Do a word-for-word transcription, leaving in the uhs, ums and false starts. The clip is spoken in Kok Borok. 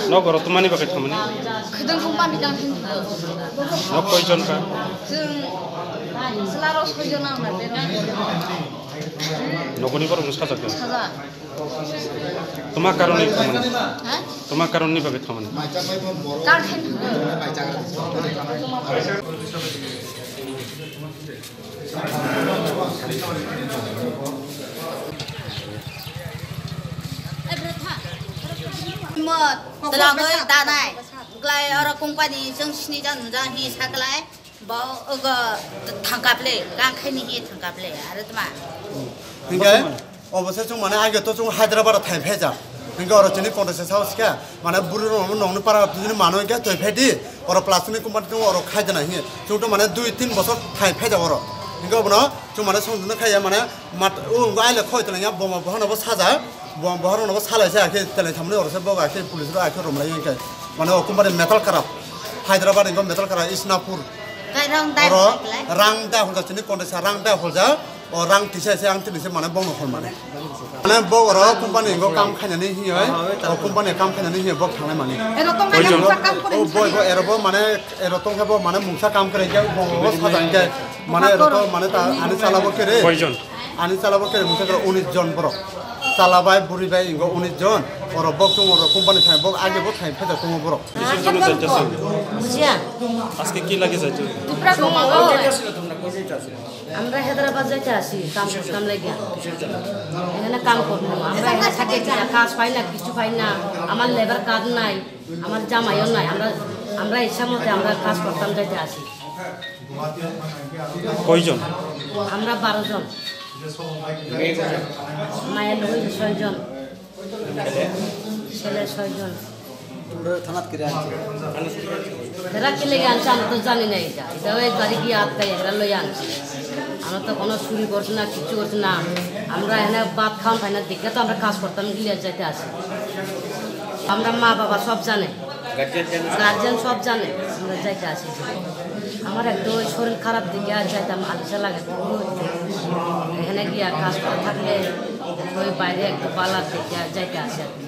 Nokoro twmani bagwi thangmani? Khwdwng kung mani kang thani. Nok koijon ka? Chwng chwla rok soijon ang na berok. Nokoni borok no sajak kha? Sajak. Tuma karon ni thangmani? Ha? Tuma karon ni bagwi thangmani? Kang thani. Mo, twlangwi danai. Glai oro company chwng sini jan nujang hi saklai. Bo ogo thangkaple, kang khaini hi thangkaple, aro tma. Hinkhe, obo se chwng mane age to chwng Hyderabad thai phaijak. Hinkhe oro chini congress sao sikha, mane buru rok nongni para tini mano hinkhe toi phaidi, oro plastic ni company tongo oro khaidana hinkhe. Chwng to mane dui tin bosor thai phaijak oro. Hinkhe obono chwng mane songduna khaiya mane mat, o wngkha aile khoi tongya boma bohano bo sajak. Bo bohorok no bo salai se akhe telai thamni oro se bo akhe police rok akhe romlai hinkhe. Mane o company metal karap. Hyderabad hinkhe metal karap Isnapur. Kai rang dai Oro holja khlai? Rang da holja chini congress rang da holja. O rang tisa se ang tini se mane bongno hol mane. Mane bo oro company go kam khainani hiyo. O company kam khainani hiyo bo thangnai mani. Ero tong Koijon? Mungsa kam kore O boy bo ero bo mane ero tong bo mane mungsa kam kore hinkhe bo bo sajang hinkhe. Mane ero to mane ta ani chala bo kere. Koijon? Ani chala bo kere mungsa kere unis jon borok. Chala bai buri bai ingo unis jon. Oro bok tung oro company thai bok age bo thai phaja tongo borok. Bujiya. আজকে কি লাগে যাইতে? Tupra ko ma ko. আমরা হায়দ্রাবাদ যাইতে আসি, কাম করতাম লাগিয়া। এখানে কাম করবো। আমরা এখানে থাকি কি কাজ পাই না, কিছু পাই না। আমার লেবার কার্ড নাই, আমার জামাইও নাই। আমরা, আমরা ইচ্ছা মতে আমরা কাজ করতাম যাইতে আসি। কয়জন? আমরা বারো জন। মায়ের লোক ছয় জন। ছেলে ছয় জন। তোমরা থানাত কেড়ে আনছো? এরা কি লেগে আনছে আমরা তো জানি না এটা। এটা ওই গাড়ি গিয়ে আটকায়, এরা লই আনছে। আমরা তো কোনো চুরি করছি না, কিচ্ছু করছি না। আমরা এখানে ভাত খাওয়ান পাই না, দেখে তো আমরা কাজ করতাম গিয়ে যাইতে আসি। আমরা মা বাবা সব জানে। গার্জিয়ান জানে? গার্জিয়ান সব জানে, আমরা যাইতে আসি। আমার একটু ওই শরীর খারাপ দেখে আর যাইতাম, আলসা লাগে। এখানে গিয়ে কাজ করা থাকলে ওই বাইরে একটু পালার দেখে আর যাইতে আসি আর কি।